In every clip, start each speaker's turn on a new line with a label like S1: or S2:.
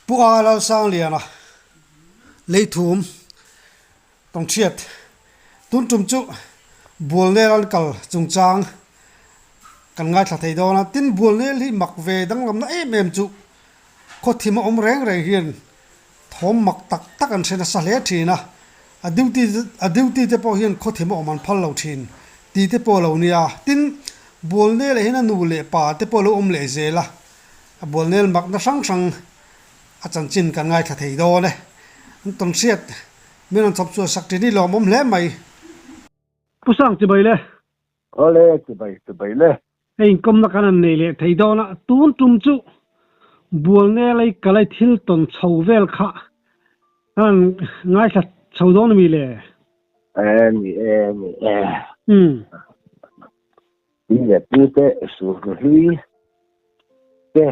S1: Pu A Lalsangliana Leithum Tawngchhiat tun tum chu Bualnel an kal chungchang kan ngaithla thei dawn a, tin Bualnel hi mak ve danglamna em em chu khawthim a awm reng reng hian thawm mak tak tak an hre nasa hle thin a, a duty a duty te pawh hian khawthim a awm an phal lo thin tih te pawh a lo nia, tin Bualnel ah hian a nu leh pa te pawh a lo awm leh zel a, a Bualnel makna hrang hrang a chanchin kan ngaithla thei dawn e, an tawnhriat min rawn chawp chhuah sak thin hi lawmawm hle mai. Pu Sang chibai le.
S2: Awle chibai chibai le.
S1: Hei inkawmna kan han nei leh thei dawn a, tun tum chu Bualnel ei kalai thil tawn chho vel kha kan han ngaithla chho dawn a mi le?
S2: E ni e ni e.
S1: Umm.
S2: Pi leh pu te sur hlui te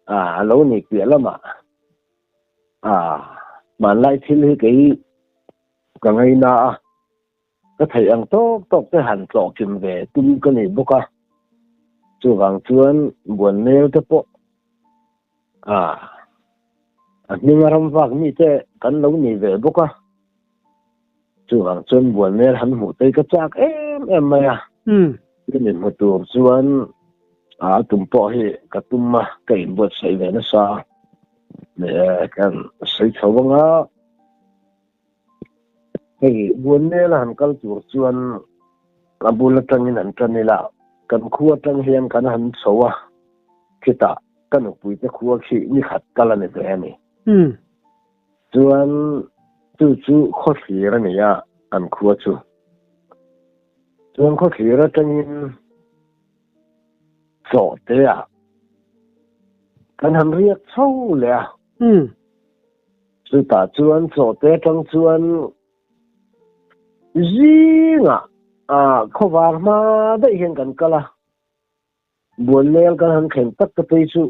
S2: a lo nih piah lamah a hmanlai thil hi kei ka ngaina a. Ka theih ang tawk tawk te han tlawh kim ve tum ka ni bawk a, chuvang chuan Buanmel te pawh a a hminga ram vak mi te kan lo ni ve bawk a, chuvang chuan Buanmel han hmuh te hi ka chak em em mai a, chumi hmu tur chuan a tum pawh hi ka tum a, ka inbuatsaih ve nasa a, kan sawi chho ang a. Hei Buannela han kal tur chuan a bul atangin an tan ila, kan khua atang hian kan han chho a, khitah ka nupuite khua khi ni khat kal a ni ve a ni. Chuan chu chu khawthlir a ni a, kan khua chu. Chuan khawthlir atangin chawhte-ah kan han riak chho leh a. Chutah chuan chawhte atang chuan zingah khawvar hma daih hian kan kal a, Buanmel kan han thlen tak te phei chu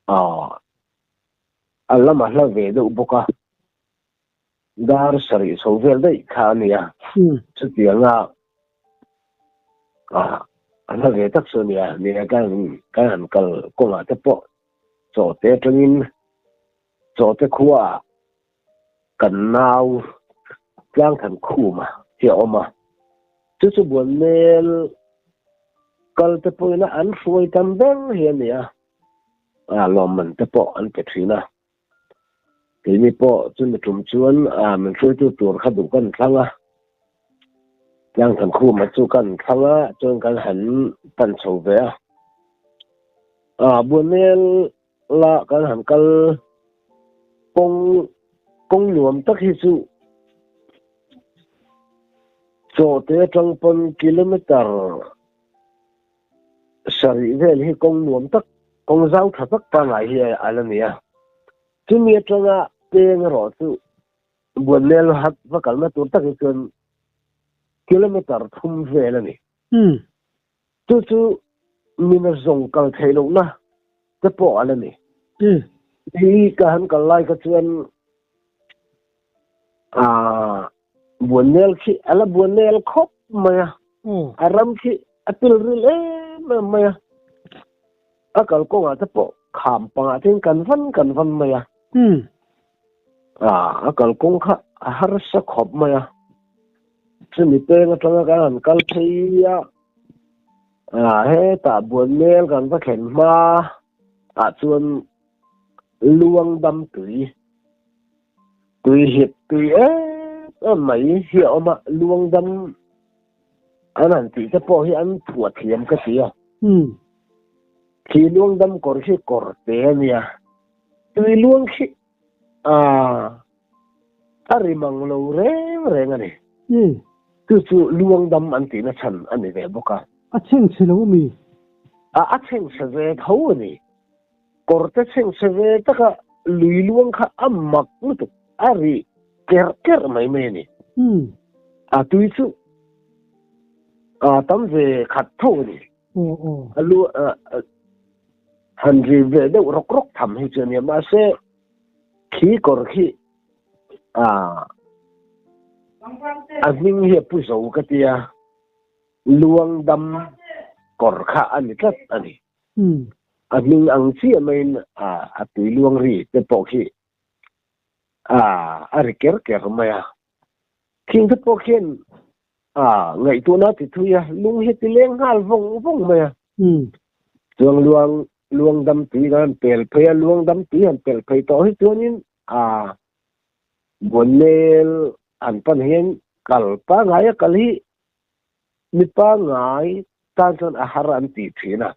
S2: a lam a hla ve deuh bawk a, dar sarih chho vel daih kha a ni a, chutianga a hla ve tak chu a ni a, nia kan han kal kawngah te pawh Chawhte atangin Chawhte khuaah kan nau Tlangthan Khuma hi a awm a, chu chu Buanmel kal te pawhin an hruai tam ber hi a ni a, lawmman te pawh an pe thin a. Keini pawh chumi tum chuan min hruaitu tur kha duh kan thlang a, Tlangthan Khuma chu kan thlang a, chuan kan han pan chho ve a. Buanmel la kan han kal kawng kawng nuam tak hi chu Chawhte atang pawn kilometer sarih vel hi kawng nuam tak, kawng zau tha tak pangngai hi a la ni a. Chumi atanga peng erawh chu Buanmel hat va kalna tur tak hi chuan kilometer thum vel a ni. Chu chu mina zawng kal theih lohna te pawh a la ni. Hi ka han kal lai kha chuan Buanmel khi a la Buanmel khawp mai a, a ram khi a pilril em em mai a, a kalkawngah te pawh kham pangah te hian kan van kan van mai a. A kalkawng kha a harsa khawp mai a, chumi peng atanga kan han kal phei a, hetah Buanmel kan va thlen hma ah chuan luang dam tui, tui hip tui em em mai hi a awm a, luang dam an han tih te pawh hi an phuah thiam ka ti a. Khi luang dam kawr khi kawr te a nia, tui luang khi a ri mang lo reng reng a ni. Chu chu luang dam an tihna chhan a ni ve bawk a.
S1: A chhengchhe lo a mi?
S2: A chhengchhe ve tho a ni. Kawr te chhengchhe ve taka lui luang kha a mak lutuk, a ri kerh kerh mai mai a ni. A tui chu a tam ve khat tho a ni. A lu han ri ve deuh rawk rawk tham hi chu a nia mahse khi kawr khi a a hming hi a pu zo ka tia luang dam kawr kha a ni tlat a ni. A hming ang chiah maiin a tui luang ri te pawh khi a ri ker ker mai a. Khing te pawh khian ngaihtuahna a ti thui a, lung hi a ti leng nghal vawng vawng mai a. Chuang luang luang dam tui kan han pel phei a, luang dam tui han pel phei tawh hi chuanin Buannel an pan hian kal pangngai a kal hi mi pangngai tan chuan a har an tih thin a.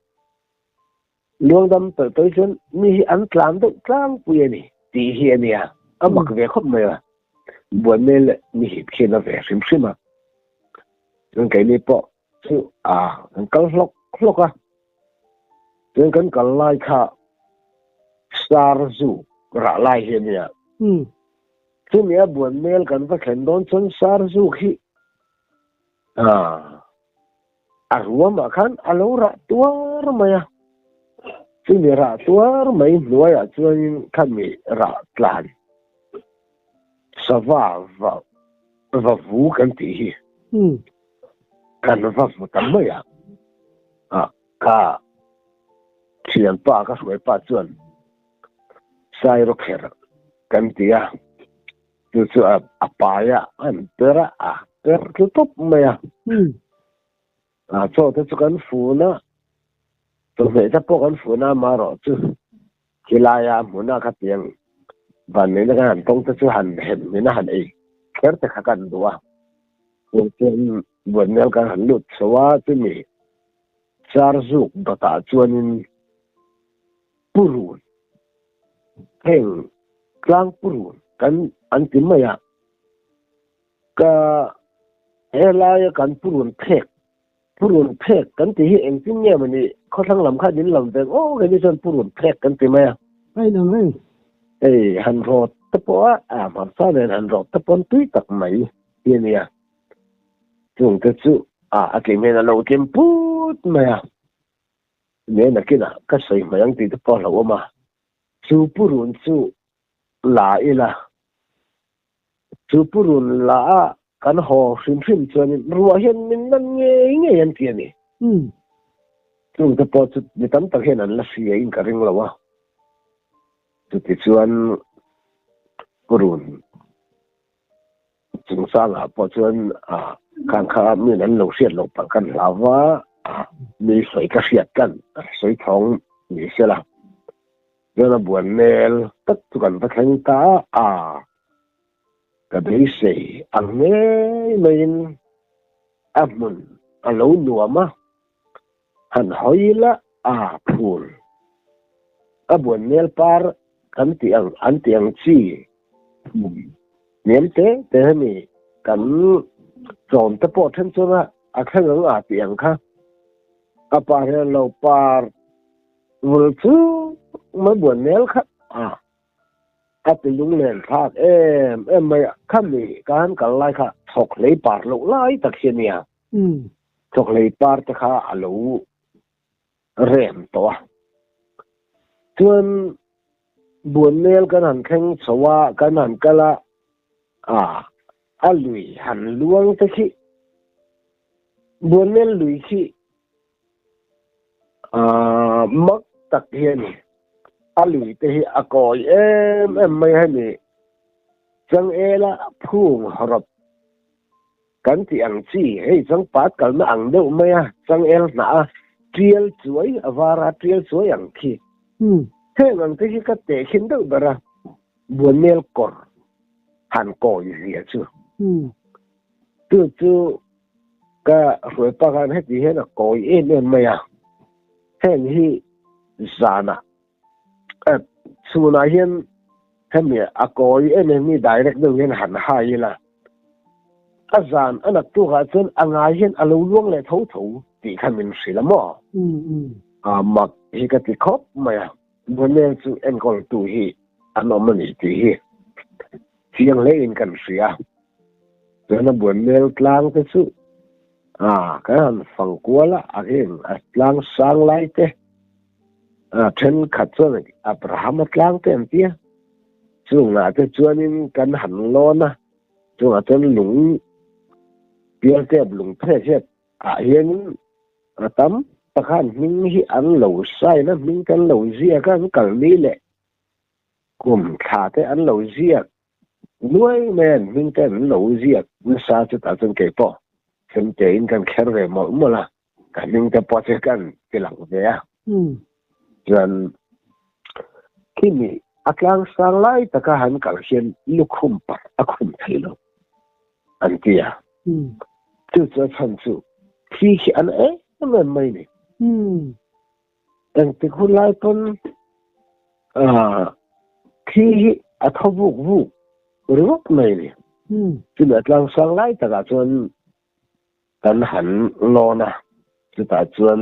S2: Luangdam pelh tawh hi chuan mi hi an tlan deuh tlangpui a ni tih hi a nia, a mak ve khawp mai a. Buannel leh mi hip khian a ve hrim hrim a. Chuan keini pawh chu a kan kal hlawk hlawk a. Chuan kan kal lai kha star zu rah lai hi a nia. Chumi a Buannel kan va thlen dawn chuan star zu khi a ruamah khan a lo rah tuar mai a. Chumi rah tuar mai hnuaiah chuanin khami rah tlan sava va va vu kan tih hi kan va hmu ta mai a. Ka thianpa ka hruaipa chuan Sairawkherh kan ti a. Chu chu a pai a, an per a, a per tlu tawp mai a. A chaw te chu kan fun a, chawhmeh te pawh kan fun a, amaherawh chu khilaia hmuna khatiang vanneihna kan han tawng te chu han hem hmin a han ei kher te kha kan duh a. Chuan Buannel kan han lut chho a, chumi char zuk dawtah chuanin purun heng tlang purun kan an ti mai a, ka helaia kan purun phek purun phek kan tih hi engtin nge mawni khawthlang lam khan in lam vek aw keini chuan purun phek kan ti mai a.
S1: A inang reng.
S2: Hei han rawt te pawh a, a hmarcha nen han rawt te pawn tui tak mai hi a nia. Chung te chu a a tlim hian a lo tlim put mai a. Nge nakinah ka sawi hmai ang tih te pawh a hlauhawm a, chu purun chu la ila, chu purun la a kan haw hrim hrim chuanin ruah hian min nan ngei ngei an ti a ni. Chung te pawh chu mi tam tak hian an la hria in ka ring lo a, chutichuan purun Chungchangah pawh chuan khang kha min an lo hriat loh palh kan hlau va, mi sawi ka hriat kan sawi thawng ni se la. Chuan a buan nel tak chu kan va thleng ta a, ka beisei ang ngei maiin a hmun a lo nuam a, han hawi la a phul. A buan nel par kan tih ang an tih ang chi Hniam te te hemi kan tlawm te pawh then chuan a a thleng ang a tih ang kha a par hian lo par vul chu mai buan mel kha a a ti lunglen thlak em em mai a khami ka han kal lai kha thawk hlei par loh lai tak hi a nia thawk hlei par te kha a lo rem tawh a. Chuan Buannel kan han thleng chho a, kan han kal a, a a lui han luang te khi Buannel lui khi a mak tak hi a ni. A lui te hi a kawi em em mai hemi Changela phung hawrawp Kan tih ang chi, hei changpat kalna ang deuh mai a, changel hnah a tial chuai, a var a tial chuai ang khi. Heng ang te hi ka tehkhin deuh ber a, Buannel kawr han kawi zia chu. Chu chu ka hruai pa khan heti hian a kawi em em mai a, heng hi zanah chhunah hian hemi a kawi em em hi direct deuh hian han hai ila, a zan a naktukah chuan a ngai hian a lo luang leh tho tho tih kha min hrilh a maw? A mak hi ka ti khawp mai a, Buannel chu enkawltu hi an awm a ni tih hi chiang hle in kan hria. Chuan a Buannel tlang te chu a kan han fang kual a, a heng a tlang sang lai te, A thenkhat chuan Abrahama tlang te an ti a, chungah te chuanin kan han lawn a, chungah chuan lung pial tep lung phek hiat ah hianin a tam taka an hming hi an lo sign a, hming te an lo ziak a, an kal ni leh kum thla te an lo ziak nuai mai a, an hming te an lo ziak nasa chutah chuan kei pawh chemte in kan kher ve mawlh mawlh a, ka hming te pawh chu kan ti lang ve a. Chuan khimi a tlang sang lai taka han kal hian lukhum parh a khum thei lo an ti a. Chu chu a chhan chu thi khi an em em mai ni. Engtik hun lai pawn thi hi a thaw vuk vuk ringawt mai ni. Chumi a tlang sang lai takah chuan kan han lawn a, chutah chuan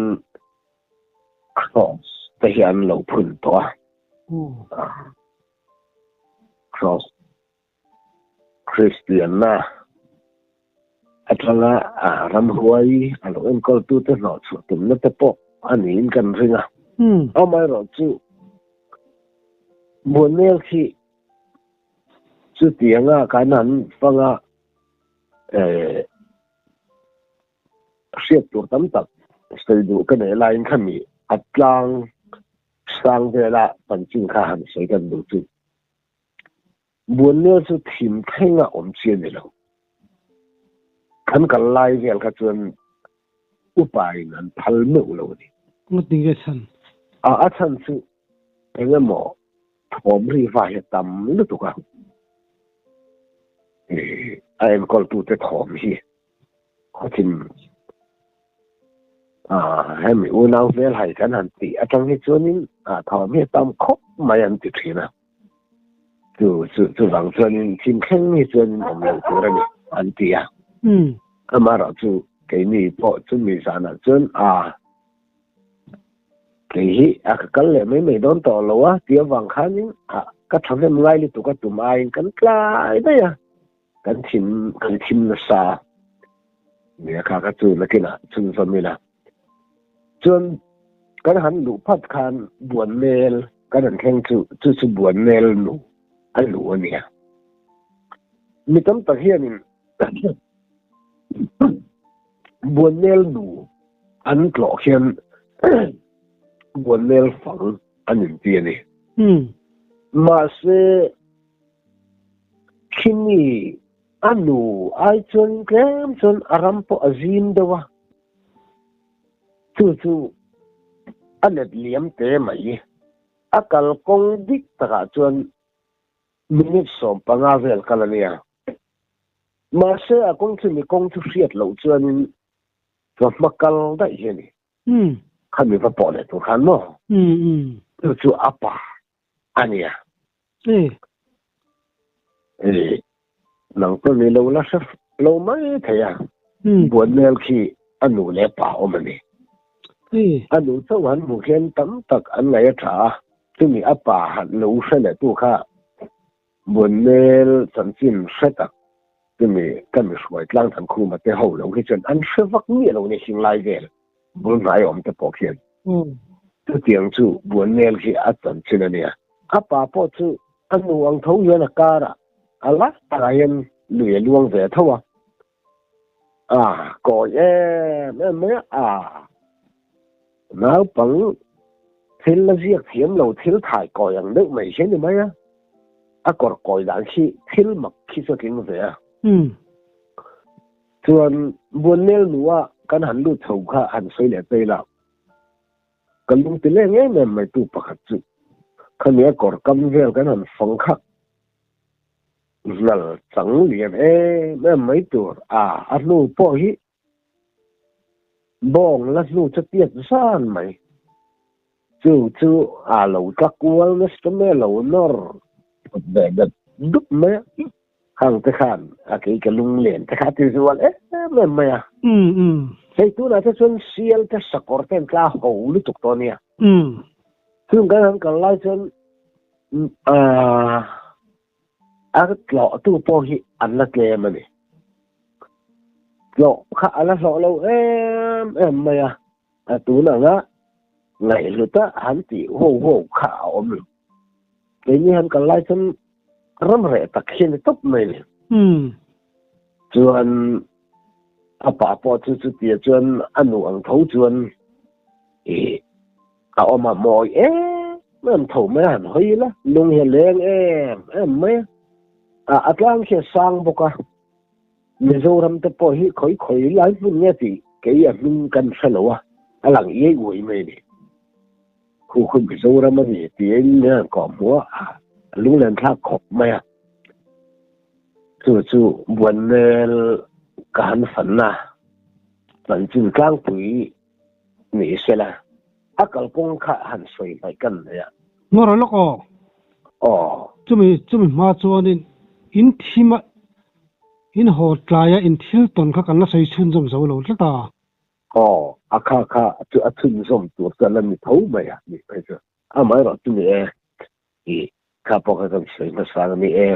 S2: cross te hi an lo phun tawh a. Cross Kristianna atanga ramhuai a lo enkawltute hnawhchhuah tumna te pawh a niin kan ring a. Amaherawhchu Muanel khi chutianga kan han fang a, hriat tur tam tak sawi duh ka neih laiin khami a tlang sang vela chanchin kha han sawi kan duh chu. Buannel chu thim thleng a awm chi a ni lo. Kan kal lai vel kha chuan upa in an phal meuh lo a ni.
S1: Ngawt nge chhan?
S2: A a chhan chu eng emaw thawm ri va hi a tam lutuk a. A enkawltute thawm hi khawthim hemi unau hmel hai kan han tih atang hi chuanin thawm hi a tam khawp mai an ti thin a. Chu chu chuvang chuanin thim thleng hi chuanin awm lo tur a ni an ti a. Amaherawhchu keini pawh chumi zanah chuan a Kei hi a ka kal leh mai mai dawn tawh lo a tih avang khanin a ka thahnem ngai lutuk a tum aiin kan tlai daih a, kan thim kan thim nasa a nia kha ka chu nakinah chhunzawm ila. Chuan kan han luh phat khan Buannel kan han thleng chu chu chu Buannel nu a luh a nia. Mi tam tak hianin Buannel nu an tlawh khian Buannel fang an inti a ni. Mahse, khimi a nu ai chuan tlem chuan a ram pawh a zim deuh a, chu chu a let liam te mai. A kalkawng dik takah chuan minute 15 vel kal a nia. Mahse, a kawng chu mi kawng chu hriat loh chuanin chawhma kal daih hi a ni. Khami va pawh leh tur khan maw? Chu chu a pa a nia. Nang pawh ni lo la hre lo mai thei a. Buannel khi a nu leh pa awm a ni. A nu chauh han hmuh khian tam tak an ngaih a tha a, chumi a pa han lo hre leh tu kha Buannel chanchin hre tak chumi ka mi hruai tlang than khuma te ho lo hi chuan an hre vak miah lo ni hing lai vel bul hnai awm te pawh khian. Chutiang chu Buannel khi a chanchin a nia. A pa pawh chu a nu ang tho hian a karah a la takah hian lui a luang ve tho a. A kawi em em mai a, a naupang thil la ziak thiam lo thil thai kawi ang deuh mai hi a ni mai a, a kawr kawi dan khi thil mak khi chu a tling ve a. Chuan Buannel nua kan han lut chho kha han sawi leh phei la, ka lung ti leng em em mai tu pakhat chu khami a kawr kam vel kan han fang kha. Nal chang lian em em mai tur a a hnu pawh hi bawng la hnu chu tiat zan mai. Chu chu a lo tla kual nasa mai a lo nawr ve dat dup mai a. Hang te khan a kei ka lung len te kha a ti zual em em mai a. Hei tunah te chuan sial te sakawr te an tla ho lutuk tawh a nia. Chung kan han kal lai chuan A tlawhtu pawh hi an la tlem a ni. Tlawh kha a la hlawh lo em em mai a, a tun anga ngaihhluta han tih huau huau kha a awm lo. Keini han kal lai chuan ram reh tak hi a ni tawp mai ni. Chuan a pa pawh chu chutia chuan a nu ang tho chuan. I a awm a mawi em em tho mai a han hawi ila lung hi a leng em em mai a a tlang khi a sang bawk a Mizoram te pawh hi khawi khawi lai hmun nge tih kei a hming kan hre lo a a lang iai uai mai a ni khu khu Mizoram a ni tiin min han kawh hmuh a a lunglen thlak khawp mai a chu chu Buannel ka han fanna chanchin tlangpui Ni sela, a kalkawng kha han sawi hmaih kan nei a.
S1: Ngaw rawh lawk aw.
S2: Aw.
S1: Chumi chumi hma chuanin in thim a, in haw tlaia in thil tawn kha kan la sawi chhunzawm zo lo tlat a.
S2: Aw, a kha kha chu a chhunzawm tur chu a la ni tho mai a nih phei chu. Amaherawh chu ni e, i kha pawh kha kan sawi hmasa a ni e.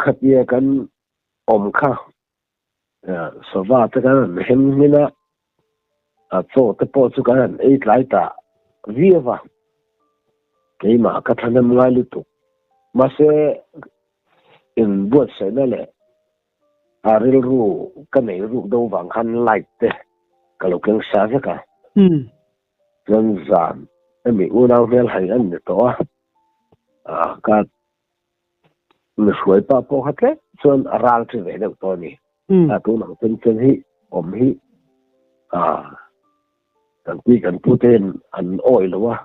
S2: Khatia kan awm kha Sava te kan han hem hmin a, a chaw te pawh chu kan han ei tlai ta viau a, keimah ka thahnem ngai lutuk. Mahse, inbuatsaihna leh a rilru ka nei ruk do vang khan light te ka lo keng sa vek a. Chuan zan hemi unau hmel hai an ni tawh a, ka Mi hruai pa pawh kha tlem chuan a ral ṭi ve deuh tawh a ni. A tunah chuan chuan hi awm hi kan pi kan pu te hian an awih lo a,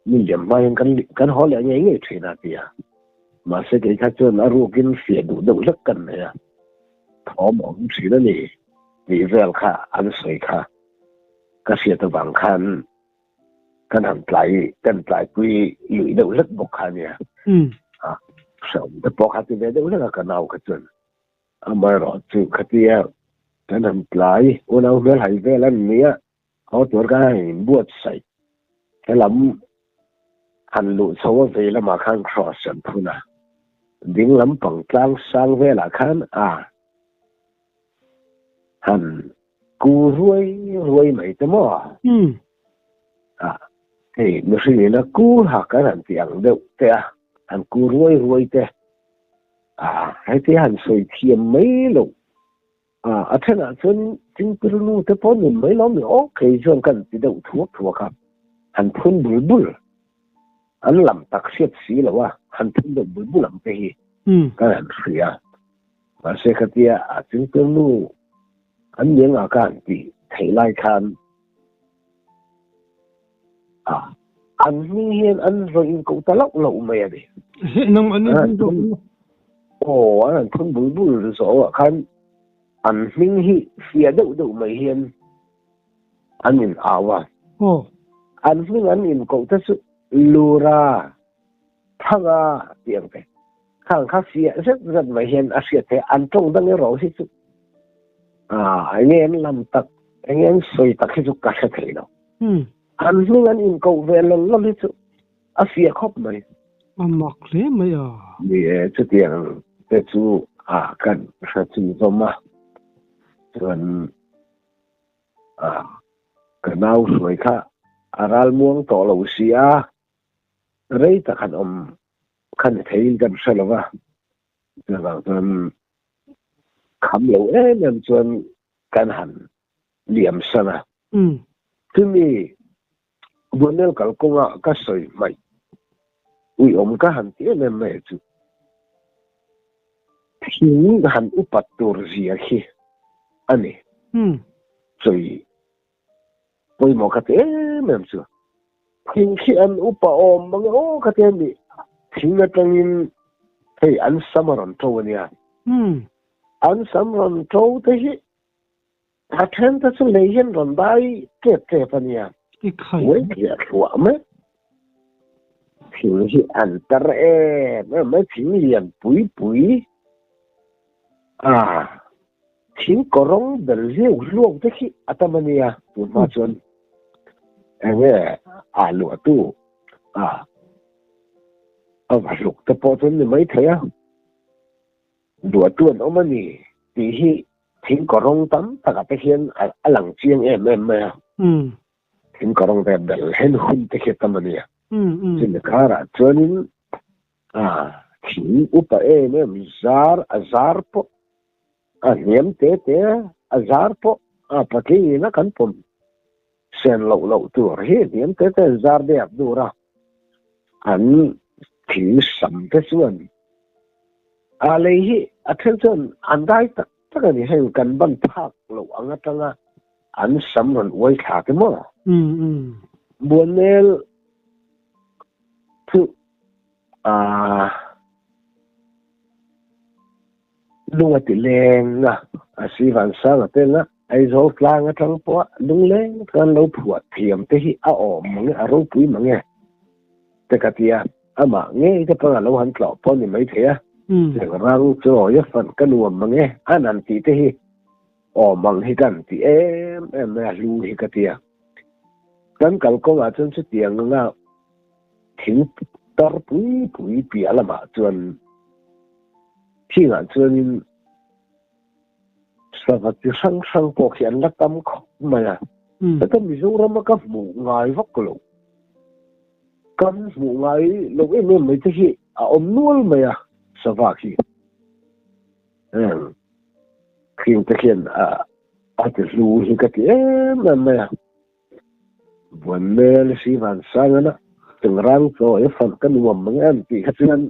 S2: mi liam hma hian kan kan haw leh ngei ngei ṭhin a ti a. Mahse kei kha chuan a rukin fiah duh deuh hlek kan nei a, thawm a awm ṭhin a ni tih vel kha an sawi kha ka hriat avang khan kan han tlai kan tlaipui lui deuh hlek bawk kha ania a hreawm te pawh kha ti ve deuh hlek a ka nau kha chuan amaherawh chu khatia kan han tlai unau hmel hai vel an nia haw tur khan han inbuatsaih helam han luh chho a vei lamah khan cross an phun a ding lampang tlang sang velah khan a han Ku ruai ruai mai te maw? A, hei mihring ina ku hak an han ti ang deuh te a, han ku ruai ruai te. A, heti han sawi thiam mai lo. A, a thenah chuan Chingpir nu te pawh nun mai lo mi aw kei chuan kan ti deuh thuak thuak a, han phun bul bul. An lam tak hriat si lo a, han phun deuh bul bul ang te hi kan han hria. Mahse khatia a Chingpir nu An niang ah khan tih theih lai khan a an hming hian an rawn inkoh ta loh loh mai a ni. Aw an han phun bul bul zawh ah khan an hming hi fiah deuh deuh mai hian an in au a. An hming an inkoh te chu Lura Thanga tih ang te. Khang kha fiah zet zet mai hian a hriat theih a, an tawng dang erawh hi chu eng nge an lam tak, eng nge an sawi tak hi chu ka hre thei lo. An hming an inkoh ve lawl lawl hi chu a fiah khawp mai.
S1: A mak hle mai a.
S2: Ni e, chutiang te chu a kan hre chhun zawm a, chuan ka nau hruai kha a ralmuang tawh lo si a, rei tak han awm kha ni theiin kan hre lo va, chuvang chuan kham lo em em chuan kan han liam san a. Chumi Buanel kalkawnga ka sawi hmaih uiawm ka han ti em em mai chu thing han upat tur zia khi a ni. Sawi pawimawh ka ti em em chu. Thing khi an upa awm mang e aw ka ti a ni. Thing atangin hei an sam a rawn to a nia. An sam rawn to te hi a then te chu lei hian rawn dai tep tep a nia. Uai tliah thluah mai. Thing hi an tar em em mai thing lian pui pui. A thing kawrawng bel hliau hluau te khi a tam a nia tun hma chuan eng nge a luah tu a a va hluk te pawh chuan ni mai thei a luah tu an awm a ni tih hi thing kawrawng tam tak ah te khian a lang chiang em em mai a thing kawrawng te bel hen hun te khi a tam a nia chumi karah chuanin A thing upa em em zar a zar pawh a hniam te te a zar pawh a patling ina kan pawm Sen loh loh tur hi hniam te te an zar deuh dur a, an thing sam te chuan a lei hi a then chuan an dai tak tak a ni. Heng kan ban phak loh ang atanga an sam rawn uai thla te maw? Buanel chu a Lung a ti leng a, a si vansang a tel a, Aizawl tlang atang pawh a lungleng chuan lo phuah thiam te hi a awm mang e, a ropui mang e te ka ti a, amah ngei te panga lo han tlawh pawh a ni maithei a, Chengrang chawi a fan ka nuam mang e, an han tih te hi awm ang hi kan ti em em mai a, hlu hi ka ti a. Kan kalkawngah chuan chutiang anga Thing tar pui pui piah lamah chuan thingah chuanin sava chi hrang hrang pawh khi an la tam khawp mai a. Heta Mizorama ka hmuh ngai vak lo, kan hmuh ngai lo em em mai te hi a awm nual mai a sava khi. Heng thing te khian a ti hlu hi ka ti em em mai a. Buanmel si vansangana Chengrang chaw e fawrh ka nuam mang em tih kha chuan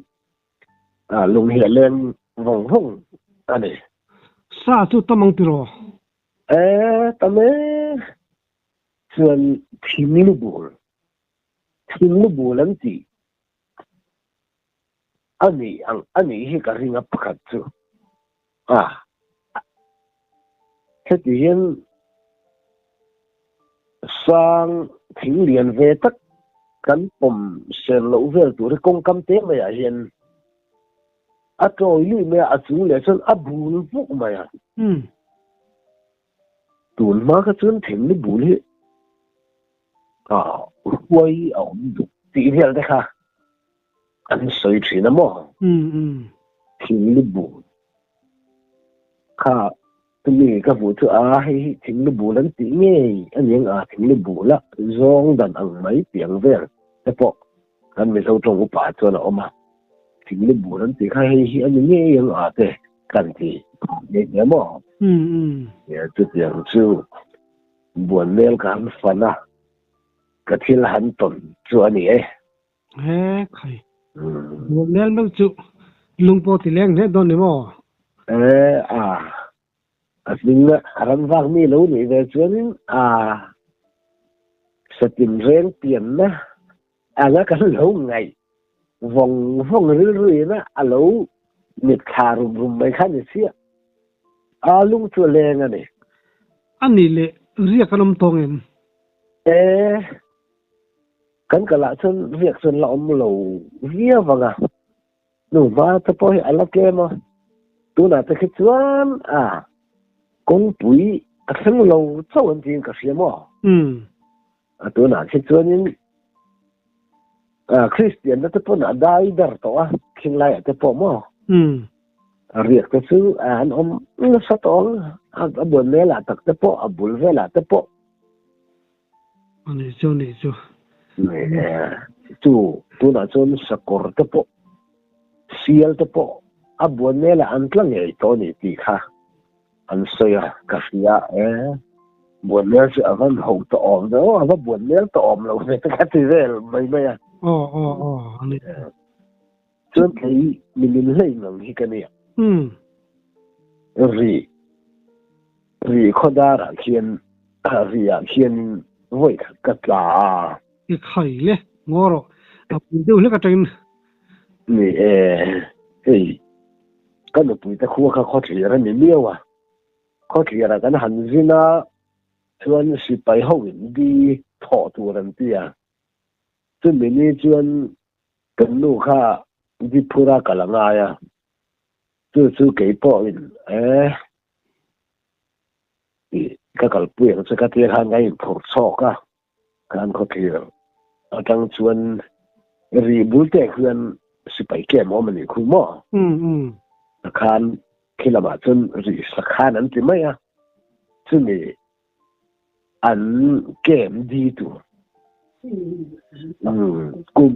S2: lung hi a leng vawng vawng a ni.
S1: Sa chu tam ang tiraw?
S2: E, tam e. Chuan thing lu bul, thing lu bul an tih a nih ang a nih hi ka ring a pakhat chu. A, heti hian sang thing lian ve tak kan pawm ser loh vel tur hi kawngkam te maiah hian a tawi luih mai a, a chung leh chuan a bul vuk mai a. Tun hma kha chuan thing ni bul hi a huai a awm duh tih vel te kha an sawi thin a maw? Thing ni bul kha tumi ka hmuh chu a hei hi thing ni bul an tih ngei a ni ang a, thing ni bul a zawng dan ang mai tih ang vel te pawh kan Mizo tawng upa chuan a awm a, thing ni bul an tih kha hei hi a ni ngei ang a te kan ti nghe nghe maw? Chutiang chu Buanmel ka han fan a, ka thil han tawn chu a ni e.
S1: He khai. Buanmel meuh chu lung pawh ti leng hle dawn ni maw?
S2: E a, a hming a ram vak mi lo nih ve chuanin a satin reng pianna anga kan lo ngaih vawng vawng rilruina a lo mitthla rum rum mai kha ni chiah. A lung chu a leng a ni.
S1: A nih leh riak an awm tawng em?
S2: E, kan kalah chuan riak chuan la awm lo viau vang a, nu hma te pawh hi a la tlem a, tunah te khi chuan a kawngpui a thleng lo chauh an tiin ka hria maw? A tunah khi chuanin Kristian na te pawn a dai ber tawh a, khing laiah te pawh maw? A riak te chu an awm nasa tawh ang, a buan melah tak te pawh, a bul velah te pawh.
S1: A nih chu, a nih chu.
S2: Chu tunah chuan sakawr te pawh, sial te pawh a buan melah an tla ngei tawh a ni tih kha. An sawi a, ka hria e. Buanmel chu a van ho tawh awm ve aw, a va buanmel tawh awm lo ve te ka ti vel mai mai a.
S1: Aw aw aw a ni.
S2: Chuan kei mi min hlei ngang hi ka nia. Ri, ri khawdarah khian, ri ah khianin vawi khat ka tla a.
S1: I khai le, ngaw rawh. A pui deuh hlek atangin.
S2: Ni e, hei Ka nupuite khua kha khawthlir a ni miau a, khawthlirah kan han zin a, chuan sipai ho in di thawh tur an ti a, chumi ni chuan kan nu kha di phur a kal a ngai a, chu chu kei pawhin e tih ka kalpui ang che ka tia khan ka inphur chhawk a, Kan khawthlir atang chuan ri bul te khian sipai kem awm a nih khu maw? Sakhan khi lamah chuan ri sakhan an ti mai a, chumi an kem di tur. Kum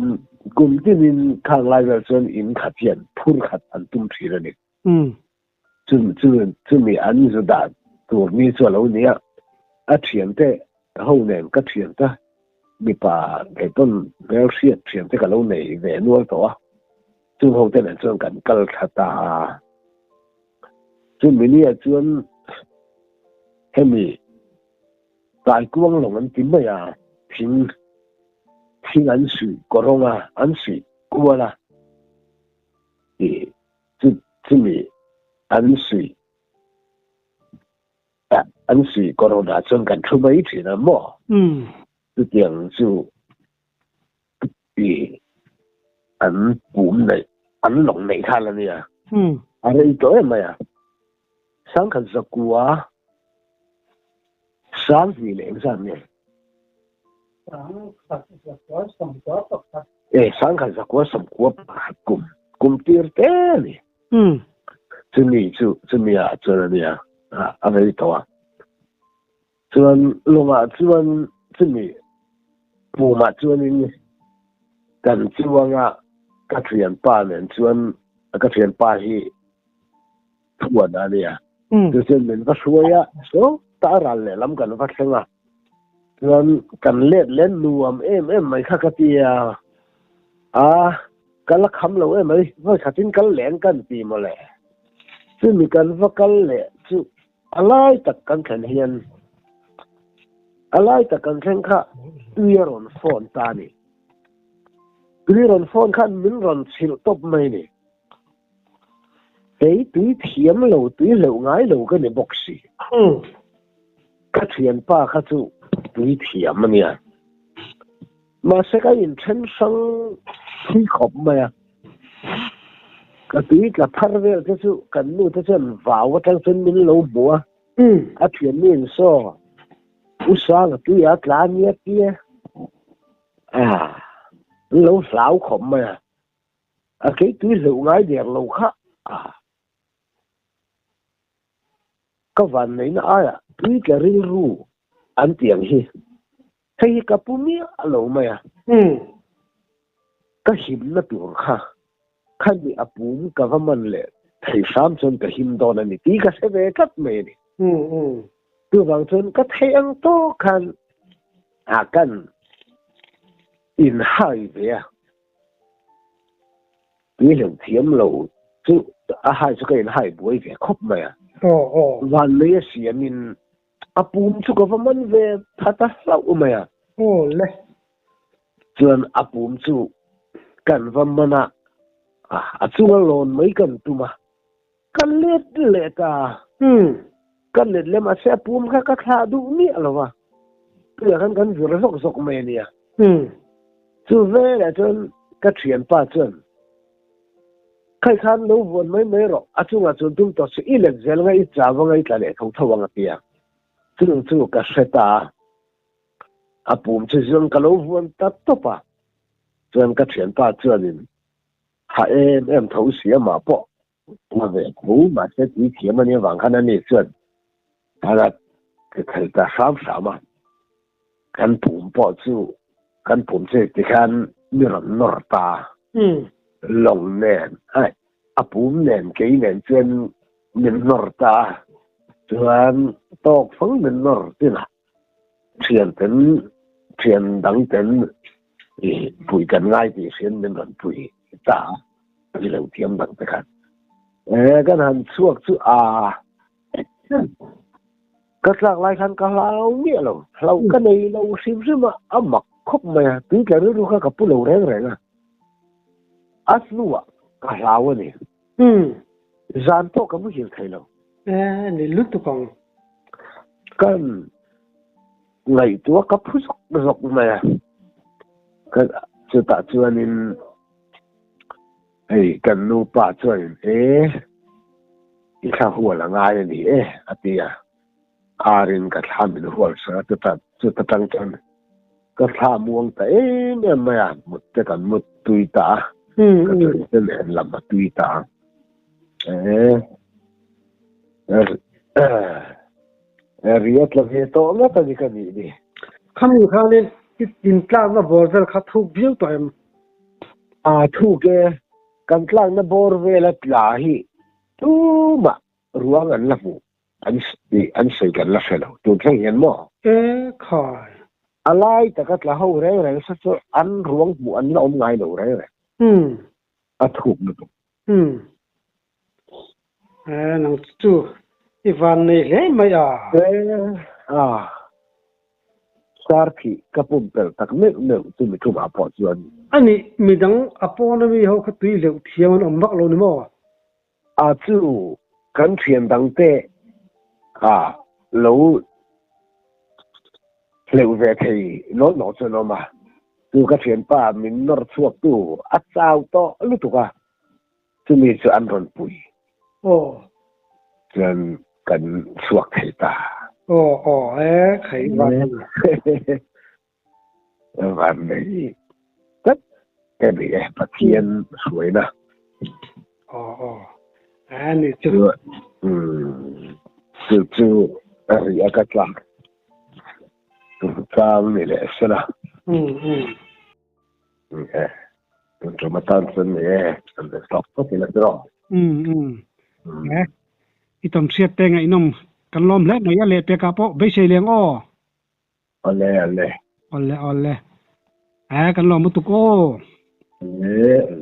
S2: kum tinin khang lai vel chuan in khat hian phur khat an tum thin a ni. Chumi an zu dah tur mi chu a lo ni a, a thiante. ho nen ka thian ta mipa kei pawn hmelhriat thian te ka lo nei ve nual tawh a, chung ho te nen chuan kan kal thla ta a. Chumi ni ah chuan hemi Taikuang lawng an ti mai a, thing thing an suih kawrawng a, an suih kual a, tih chu chumi an suih an suih kawrawn ah chuan kan thu mai thin a maw? Chutiang chu tih an pum neih an lawng neih khan a nia. A rei tawh em mai a. Sangkhat zakua sanghnih leh engzat nge?
S1: Sangkhat zakua sawmkua pakhat.
S2: E, sangkhat zakua sawmkua pakhat kum, kum tir te a ni. Chumi chu, chumi ah chuan a nia, a rei tawh a. Chuan lawngah chuan chumi pumah chuanin kan chuang a, ka thianpa nen chuan ka thianpa hi thuan a nia. Chu chuan min va hruai a, so ta a ral lehlam kan va thleng a. Chuan kan let leh nuam em em mai kha ka ti a, a ka la kham lo em mai, vawi khatin kal leh ang kan ti mawle. Chumi kan va kal leh chu A lai tak kan thlen hian a lai tak kan thleng kha tui a rawn phone ta a ni. Tui rawn phone khan min rawn chhilh tawp mai a ni. Kei tui thiam lo, tui hleuh ngai lo ka ni bawk si. Ka thianpa kha chu tui thiam a nia. Mahse ka inthen hrang thui khawp mai a, ka tui tla thar vel te chu kan nu te chuan vau atang chuan min lo hmu a, a thiannu in saw U Sanga tui a tla nia tia a an lo hlau khawp mai a, a kei tui hleuh ngai der lo kha a. Ka vanneihna aiah tui tla rilru an ti ang hi. Hei hi ka pu miah lo mai a. Ka himna tur kha khani a pum ka va man leh thei hram chuan ka him dawn a ni tih ka hre ve tlat mai a ni. Chuvang chuan ka theih ang tawk khan a kan inhai ve a. Tui hleuh thiam lo chu a hai chu ka inhai buai ve khawp mai a. Vanlei a siamin A pum chu ka va man ve that a hlauh mai a.
S1: Aw le.
S2: Chuan a pum chu kan va man a, a chunga lawn mai kan tum a, ka let leh ta a. Ka let leh mahse a pum kha ka thlah duh miah lo va, tuiah khan kan vir zawk zawk mai a nia. Chu velah chuan ka thianpa chuan Khai khan lo vuan mai mai rawh, a chungah chuan tum tawh suh, i let zel anga i chau anga i tla leh tho tho ang a ti a. Chung chu ka hre ta a, a pum chu zawng ka lo vuan ta tawp a, chuan ka thianpa chuanin ha em em tho si amah pawh a ve tho mahse tui thiam a nih avang khan ani chuan a la ti thei ta hram hram a, kan pum pawh chu kan pum chu tikhian mi rawn nawr ta lawng nen ai a pum nen kei nen chuan min nawr ta a, chuan tawk fang min nawr tin a thian ten thian dang ten ih puih kan ngai tih hrian min rawn puih ta a, ni lo thiam dang te khan e kan han chhuak chu a Ka tlak lai khan ka hlau miah lo, hlau ka nei lo hrim hrim a, a mak khawp mai a, tui tla rilru kha ka pu lo reng reng a, a hnuah ka hlau a ni. Zan pawh ka muhil thei lo.
S1: E, ni lutuk ang.
S2: Kan ngaihtuah ka phu zawk zawk mai a, ka chutah chuanin hei kan nupa chuanin e, I thla hual a ngai a ni e, a ti a. Arin ka thla min hual sak a, chuta chuta tang chuan ka thla muang ta em em mai a, mut te kan mut tui ta a, ka tui te nen lam a tui ta a. E, ria tla ve tawh ngat a ni ka nih ni.
S1: Khami khanin i intlakna bawr vel kha thuk viau tawh em?
S2: A thuk e, Kan tlakna bawr vela tla hi tumah ruang an la hmu. An tih an sawi kan la hre lo. Tun thleng hian maw?
S1: E khai.
S2: A lai taka tla ho reng reng sa chu an ruang hmuh an la awm ngai lo reng reng. A thuk lutuk.
S1: Umm. E nang chu i van nei hle mai a.
S2: E a. Sar phih ka pumpelh tak meuh meuh chu mi thumah pawh chuan.
S1: A nih midang a pawn ami ho kha tui hleuh thiam an awm vak lo ni maw?
S2: A chu kan thian dangte a lo hleuh ve thei nawn nawk chu an awm a, chu ka thianpa min nawr chhuaktu a chau tawh lutuk a, chumi chu an rawn pui.
S1: Aw.
S2: Chuan kan chhuak thei ta.
S1: Aw aw e khai van.
S2: Van nei tlat ka ni e Pathian hruaina.
S1: Aw aw a ni chu.
S2: Chu chu a ri a ka tlak tur chang ni leh sela. E tun tum atan chuan ni e kan be tawk tawk ila chu rawh.
S1: E i tawn hriat te ngaihnawm kan lawm hle mai a lehpekah pawh beisei leng aw.
S2: Awle awle.
S1: Awle awle. Eh kan lawm lutuk aw.
S2: Awle awle.